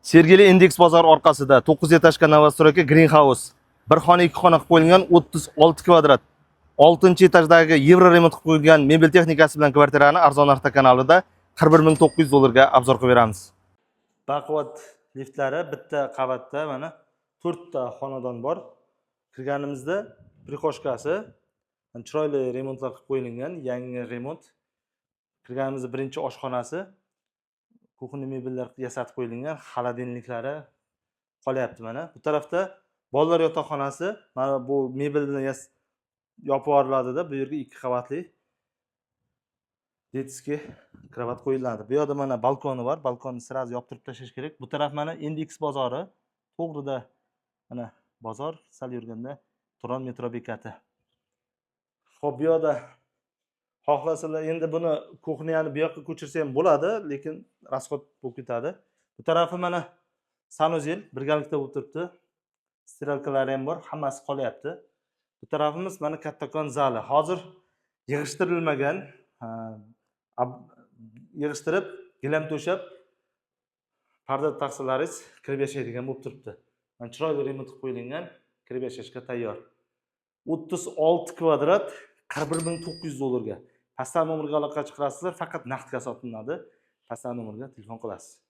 Sergeli Indeks bozori orqasida 9 этажка новостройка, Green House. Bir xona, ikki xona qilib qo'yilgan 36 kvadrat. 6 etajdagi евроремонт qilib qo'yilgan, mebel texnikasi bilan kvartirani Arzon narxda kanalida 41 900 dollarga обзор qilib beramiz. Baquvvat liftlari, bitta qavatda mana to'rtta xonadon bor. Kirganimizda прихожка si chiroyli remontlar qilib qo'yilgan, yangi remont. Kirganimizda birinchi oshxonasi, кухонный mebellar yasatib qo'yilgan, холодильник lari qolyapti mana. Bu tarafda bolalar yotoqxonasi, mana bu mebel bilan yopib yuboriladida, bu yerga ikki qavatli детский кровать qo'yiladi. Bu yoqda mana balkoni bor, balkonni сразу yoptirib tashlash kerak. Bu taraf mana Indeks bozori, to'g'rida mana bozor, sal yurganda Turon metro bekati. Xo'p, bu yoqda xohlasalar endi buni кухня ni bu yoqqa ko'chirsa ham bo'ladi, lekin расход bo'lib ketadi. Bu tarafi mana санузел, birgalikda bo'lib turibdi. Стиралка lari ham bor, hammasi qolyapti. Bu tarafimiz mana kattakon zali. Hozir yig'ishtirilmagan, ha, yig'ishtirib, gilam to'shab, parda taqsalaringiz kirib yashaydigan bo'lib turibdi. Mana chiroyli remont qilib qo'yilgan, kirib yashashga tayyor. 36 kvadrat 41 900 dollarga. Pastdan nomerga aloqa chiqarasizlar, faqat naqdga sotiladi. Pastdan nomerga telefon qilasiz.